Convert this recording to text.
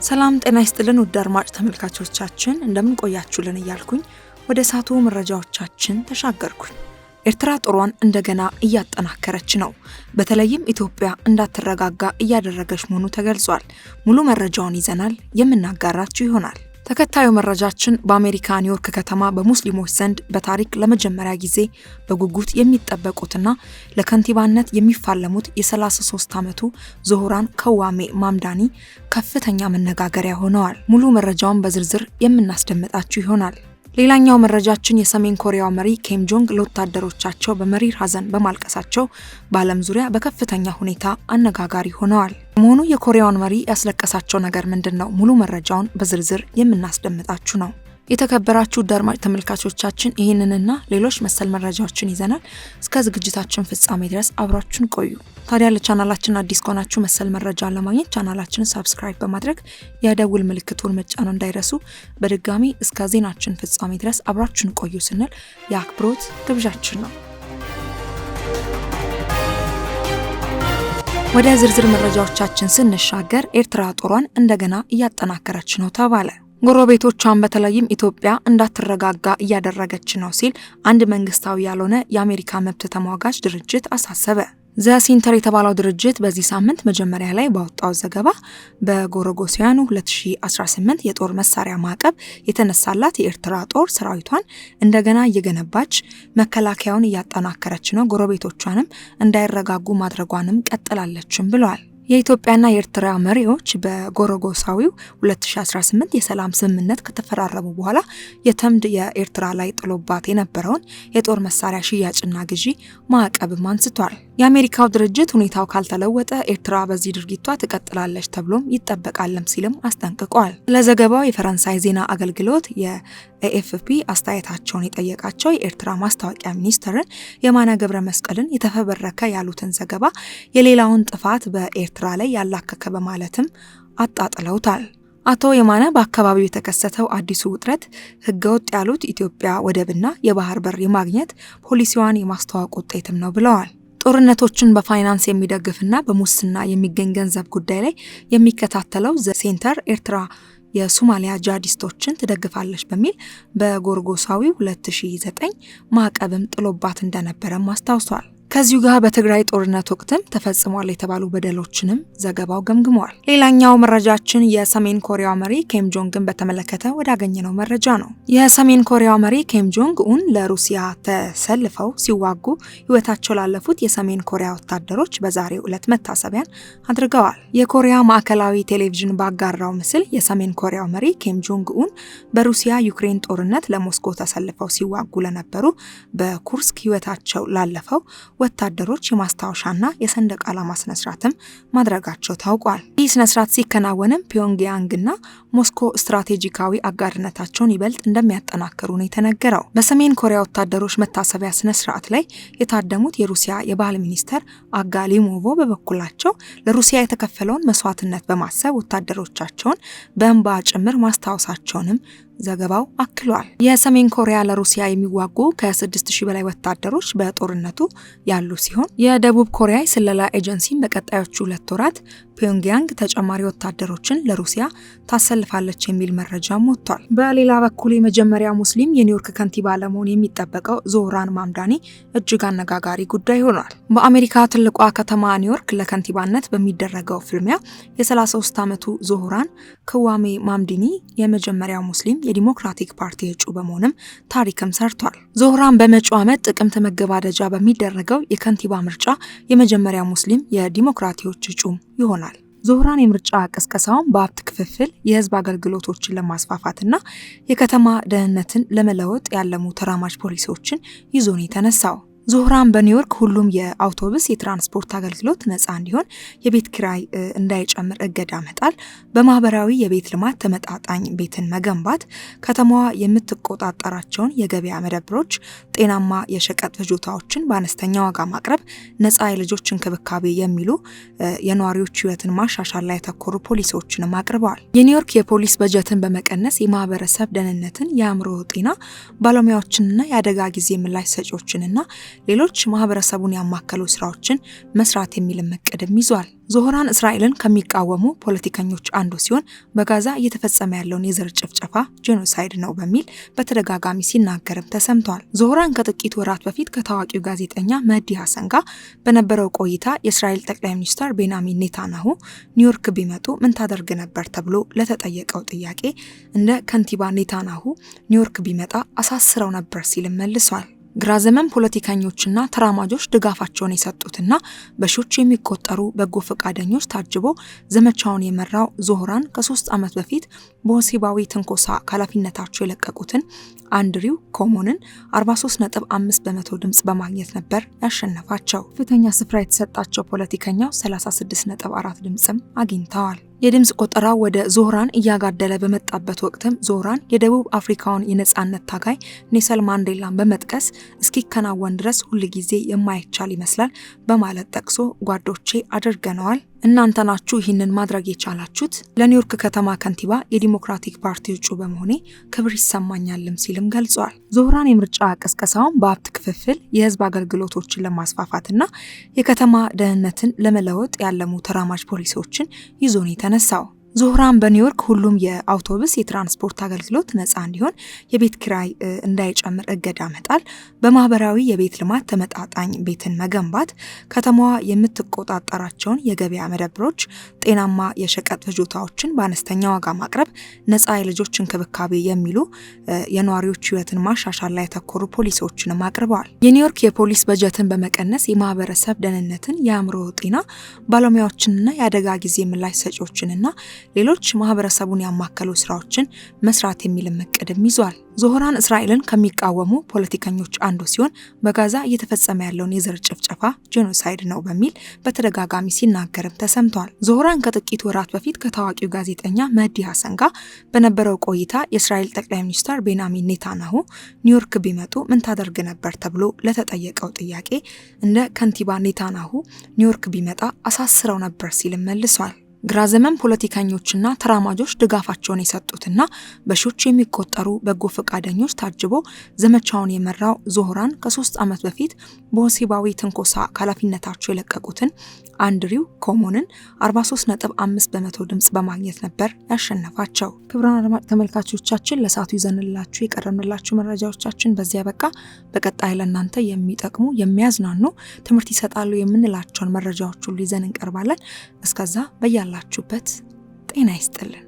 ሰላም ጤና ይስጥልን ውድ አድማጭ ተመልካቾቻችን፣ እንደምን ቆያችሁልን እያልኩኝ ወደ ሰዓቱ መረጃዎቻችን ተሻገርኩኝ። ኤርትራ ጦሯን እንደገና እያጠናከረች ነው። በተለይም ኢትዮጵያ እንዳትረጋጋ እያደረገች መሆኑ ተገልጿል። ሙሉ መረጃውን ይዘናል፣ የምናጋራችሁ ይሆናል። ተከታዩ መረጃችን በአሜሪካ ኒውዮርክ ከተማ በሙስሊሞች ዘንድ በታሪክ ለመጀመሪያ ጊዜ በጉጉት የሚጠበቁትና ለከንቲባነት የሚፋለሙት የ33 ዓመቱ ዞህራን ከዋሜ ማምዳኒ ከፍተኛ መነጋገሪያ ሆነዋል። ሙሉ መረጃውን በዝርዝር የምናስደምጣችሁ ይሆናል። ሌላኛው መረጃችን የሰሜን ኮሪያው መሪ ኪም ጆንግ ለወታደሮቻቸው በመሪር ሐዘን በማልቀሳቸው በዓለም ዙሪያ በከፍተኛ ሁኔታ አነጋጋሪ ሆነዋል። መሆኑ የኮሪያውን መሪ ያስለቀሳቸው ነገር ምንድን ነው? ሙሉ መረጃውን በዝርዝር የምናስደምጣችሁ ነው። የተከበራችሁ አድማጭ ተመልካቾቻችን፣ ይህንንና ሌሎች መሰል መረጃዎችን ይዘናል። እስከ ዝግጅታችን ፍጻሜ ድረስ አብራችሁን ቆዩ። ታዲያ ለቻናላችን አዲስ ከሆናችሁ መሰል መረጃ ለማግኘት ቻናላችንን subscribe በማድረግ የደውል ምልክቱን መጫን እንዳይረሱ። በድጋሚ እስከ ዜናችን ፍጻሜ ድረስ አብራችሁን ቆዩ ስንል የአክብሮት ግብዣችን ነው። ወደ ዝርዝር መረጃዎቻችን ስንሻገር ኤርትራ ጦሯን እንደገና እያጠናከረች ነው ተባለ። ጎረቤቶቿን በተለይም ኢትዮጵያ እንዳትረጋጋ እያደረገች ነው ሲል አንድ መንግስታዊ ያልሆነ የአሜሪካ መብት ተሟጋች ድርጅት አሳሰበ። ዘ ሴንተር የተባለው ድርጅት በዚህ ሳምንት መጀመሪያ ላይ ባወጣው ዘገባ በጎርጎሮሳውያኑ 2018 የጦር መሳሪያ ማዕቀብ የተነሳላት የኤርትራ ጦር ሰራዊቷን እንደገና እየገነባች መከላከያውን እያጠናከረች ነው፣ ጎረቤቶቿንም እንዳይረጋጉ ማድረጓንም ቀጥላለችም ብለዋል። የኢትዮጵያና የኤርትራ መሪዎች በጎርጎሮሳዊው 2018 የሰላም ስምምነት ከተፈራረሙ በኋላ የተመድ የኤርትራ ላይ ጥሎባት የነበረውን የጦር መሳሪያ ሽያጭና ግዢ ማዕቀብም አንስቷል። የአሜሪካው ድርጅት ሁኔታው ካልተለወጠ ኤርትራ በዚህ ድርጊቷ ትቀጥላለች ተብሎም ይጠበቃልም ሲልም አስጠንቅቋል። ለዘገባው የፈረንሳይ ዜና አገልግሎት የኤኤፍፒ አስተያየታቸውን የጠየቃቸው የኤርትራ ማስታወቂያ ሚኒስትርን የማነ ገብረ መስቀልን የተፈበረከ ያሉትን ዘገባ የሌላውን ጥፋት በኤርትራ ላይ ያላከከ በማለትም አጣጥለውታል። አቶ የማነ በአካባቢው የተከሰተው አዲሱ ውጥረት ህገወጥ ያሉት ኢትዮጵያ ወደብና የባህር በር የማግኘት ፖሊሲዋን የማስተዋወቅ ውጤትም ነው ብለዋል። ጦርነቶችን በፋይናንስ የሚደግፍና በሙስና የሚገኝ ገንዘብ ጉዳይ ላይ የሚከታተለው ዘ ሴንተር ኤርትራ የሶማሊያ ጂሃዲስቶችን ትደግፋለች በሚል በጎርጎሳዊው 2009 ማዕቀብም ጥሎባት እንደነበረም አስታውሷል። ከዚሁ ጋር በትግራይ ጦርነት ወቅትም ተፈጽሟል የተባሉ በደሎችንም ዘገባው ገምግሟል። ሌላኛው መረጃችን የሰሜን ኮሪያው መሪ ኪም ጆንግን በተመለከተ ወዳገኘነው መረጃ ነው። የሰሜን ኮሪያው መሪ ኪም ጆንግ ኡን ለሩሲያ ተሰልፈው ሲዋጉ ህይወታቸው ላለፉት የሰሜን ኮሪያ ወታደሮች በዛሬው ዕለት መታሰቢያን አድርገዋል። የኮሪያ ማዕከላዊ ቴሌቪዥን ባጋራው ምስል የሰሜን ኮሪያው መሪ ኪም ጆንግ ኡን በሩሲያ ዩክሬን ጦርነት ለሞስኮ ተሰልፈው ሲዋጉ ለነበሩ በኩርስክ ህይወታቸው ላለፈው ወታደሮች የማስታወሻና የሰንደቅ ዓላማ ስነስርዓትም ማድረጋቸው ታውቋል። ይህ ስነስርዓት ሲከናወንም ፒዮንግያንግና ሞስኮ ስትራቴጂካዊ አጋርነታቸውን ይበልጥ እንደሚያጠናክሩ ነው የተነገረው። በሰሜን ኮሪያ ወታደሮች መታሰቢያ ስነስርዓት ላይ የታደሙት የሩሲያ የባህል ሚኒስተር አጋሊሞቮ በበኩላቸው ለሩሲያ የተከፈለውን መስዋዕትነት በማሰብ ወታደሮቻቸውን በእንባ ጭምር ማስታወሳቸውንም ዘገባው አክሏል። የሰሜን ኮሪያ ለሩሲያ የሚዋጉ ከ6000 በላይ ወታደሮች በጦርነቱ ያሉ ሲሆን የደቡብ ኮሪያ የስለላ ኤጀንሲን በቀጣዮቹ 2 ወራት ፒዮንግያንግ ተጨማሪ ወታደሮችን ለሩሲያ ታሰልፋለች የሚል መረጃም ወጥቷል። በሌላ በኩል የመጀመሪያ ሙስሊም የኒውዮርክ ከንቲባ ለመሆን የሚጠበቀው ዞህራን ማምዳኒ እጅግ አነጋጋሪ ጉዳይ ሆኗል። በአሜሪካ ትልቋ ከተማ ኒውዮርክ ለከንቲባነት በሚደረገው ፍልሚያ የ33 ዓመቱ ዞህራን ክዋሜ ማምዳኒ የመጀመሪያው ሙስሊም የዲሞክራቲክ ፓርቲ እጩ በመሆንም ታሪክም ሰርቷል። ዞህራን በመጪው ዓመት ጥቅምት መገባደጃ በሚደረገው የከንቲባ ምርጫ የመጀመሪያ ሙስሊም የዲሞክራቲዎች እጩ ይሆናል። ዞህራን የምርጫ ቅስቀሳውን በሀብት ክፍፍል፣ የህዝብ አገልግሎቶችን ለማስፋፋትና የከተማ ደህንነትን ለመለወጥ ያለሙ ተራማጅ ፖሊሲዎችን ይዞ ነው የተነሳው። ዞህራን በኒውዮርክ ሁሉም የአውቶቡስ የትራንስፖርት አገልግሎት ነፃ እንዲሆን፣ የቤት ኪራይ እንዳይጨምር እገዳ መጣል፣ በማህበራዊ የቤት ልማት ተመጣጣኝ ቤትን መገንባት፣ ከተማዋ የምትቆጣጠራቸውን የገበያ መደብሮች፣ ጤናማ የሸቀጥ ፍጆታዎችን በአነስተኛ ዋጋ ማቅረብ፣ ነፃ የልጆች እንክብካቤ የሚሉ የነዋሪዎች ህይወትን ማሻሻል ላይ ያተኮሩ ፖሊሲዎችንም አቅርበዋል። የኒውዮርክ የፖሊስ በጀትን በመቀነስ የማህበረሰብ ደህንነትን፣ የአእምሮ ጤና ባለሙያዎችንና የአደጋ ጊዜ ምላሽ ሰጪዎችንና ሌሎች ማህበረሰቡን ያማከሉ ስራዎችን መስራት የሚልም እቅድም ይዟል። ዞህራን እስራኤልን ከሚቃወሙ ፖለቲከኞች አንዱ ሲሆን በጋዛ እየተፈጸመ ያለውን የዘር ጭፍጨፋ genocide ነው በሚል በተደጋጋሚ ሲናገርም ተሰምቷል። ዞህራን ከጥቂት ወራት በፊት ከታዋቂው ጋዜጠኛ መህዲ ሀሰን ጋር በነበረው ቆይታ የእስራኤል ጠቅላይ ሚኒስትር ቤንያሚን ኔታንያሁ ኒውዮርክ ቢመጡ ምን ታደርግ ነበር ተብሎ ለተጠየቀው ጥያቄ እንደ ከንቲባ ኔታንያሁ ኒውዮርክ ቢመጣ አሳስረው ነበር ሲልም መልሷል። ግራ ዘመም ፖለቲከኞችና ተራማጆች ድጋፋቸውን የሰጡትና በሺዎች የሚቆጠሩ በጎ ፈቃደኞች ታጅቦ ዘመቻውን የመራው ዞህራን ከ3 ዓመት በፊት በወሲባዊ ትንኮሳ ከኃላፊነታቸው የለቀቁትን አንድሪው ኮሞንን 43.5% ድምጽ በማግኘት ነበር ያሸነፋቸው። ከፍተኛ ስፍራ የተሰጣቸው ፖለቲከኛው 36.4 ድምጽም አግኝተዋል። የድምጽ ቆጠራው ወደ ዞህራን እያጋደለ በመጣበት ወቅትም ዞህራን የደቡብ አፍሪካውን የነጻነት ታጋይ ኔልሰን ማንዴላን በመጥቀስ እስኪከናወን ድረስ ሁልጊዜ የማይቻል ይመስላል በማለት ጠቅሶ ጓዶቼ አድርገነዋል፣ እናንተ ናችሁ ይህንን ማድረግ የቻላችሁት፣ ለኒውዮርክ ከተማ ከንቲባ የዲሞክራቲክ ፓርቲ እጩ በመሆኔ ክብር ይሰማኛልም ሲልም ገልጿል። ዞህራን የምርጫ ቅስቀሳውን በሀብት ክፍፍል፣ የህዝብ አገልግሎቶችን ለማስፋፋትና የከተማ ደህንነትን ለመለወጥ ያለሙ ተራማጅ ፖሊሲዎችን ይዞ ነው የተነሳው። ዞህራን በኒውዮርክ ሁሉም የአውቶቡስ የትራንስፖርት አገልግሎት ነፃ እንዲሆን፣ የቤት ኪራይ እንዳይጨምር እገዳ መጣል፣ በማህበራዊ የቤት ልማት ተመጣጣኝ ቤትን መገንባት፣ ከተማዋ የምትቆጣጠራቸውን የገበያ መደብሮች፣ ጤናማ የሸቀጥ ፍጆታዎችን በአነስተኛ ዋጋ ማቅረብ፣ ነፃ የልጆች እንክብካቤ የሚሉ የነዋሪዎች ህይወትን ማሻሻል ላይ ያተኮሩ ፖሊሲዎችንም አቅርበዋል። የኒውዮርክ የፖሊስ በጀትን በመቀነስ የማህበረሰብ ደህንነትን፣ የአእምሮ ጤና ባለሙያዎችንና የአደጋ ጊዜ ምላሽ ሰጪዎችንና ሌሎች ማህበረሰቡን ያማከሉ ስራዎችን መስራት የሚልም እቅድም ይዟል። ዞህራን እስራኤልን ከሚቃወሙ ፖለቲከኞች አንዱ ሲሆን በጋዛ እየተፈጸመ ያለውን የዘር ጭፍጨፋ genocide ነው በሚል በተደጋጋሚ ሲናገርም ተሰምቷል። ዞህራን ከጥቂት ወራት በፊት ከታዋቂው ጋዜጠኛ መህዲ ሀሰን ጋር በነበረው ቆይታ የእስራኤል ጠቅላይ ሚኒስትር ቤንያሚን ኔታንያሁ ኒውዮርክ ቢመጡ ምን ታደርግ ነበር ተብሎ ለተጠየቀው ጥያቄ እንደ ከንቲባ ኔታንያሁ ኒውዮርክ ቢመጣ አሳስረው ነበር ሲልም መልሷል። ግራ ዘመም ፖለቲከኞችና ተራማጆች ድጋፋቸውን የሰጡትና በሺዎች የሚቆጠሩ በጎ ፈቃደኞች ታጅቦ ዘመቻውን የመራው ዞህራን ከ3 ዓመት በፊት በወሲባዊ ትንኮሳ ከኃላፊነታቸው የለቀቁትን አንድሪው ኮሞንን 43.5% ድምጽ በማግኘት ነበር ያሸነፋቸው። ክቡራን አድማጭ ተመልካቾቻችን ለሰዓቱ ይዘንላችሁ የቀረብንላችሁ መረጃዎቻችን በዚያ በቃ። በቀጣይ ለእናንተ የሚጠቅሙ፣ የሚያዝናኑ፣ ትምህርት ይሰጣሉ የምንላቸውን መረጃዎች ሁሉ ይዘን እንቀርባለን። እስከዛ በያላችሁበት ጤና ይስጥልን።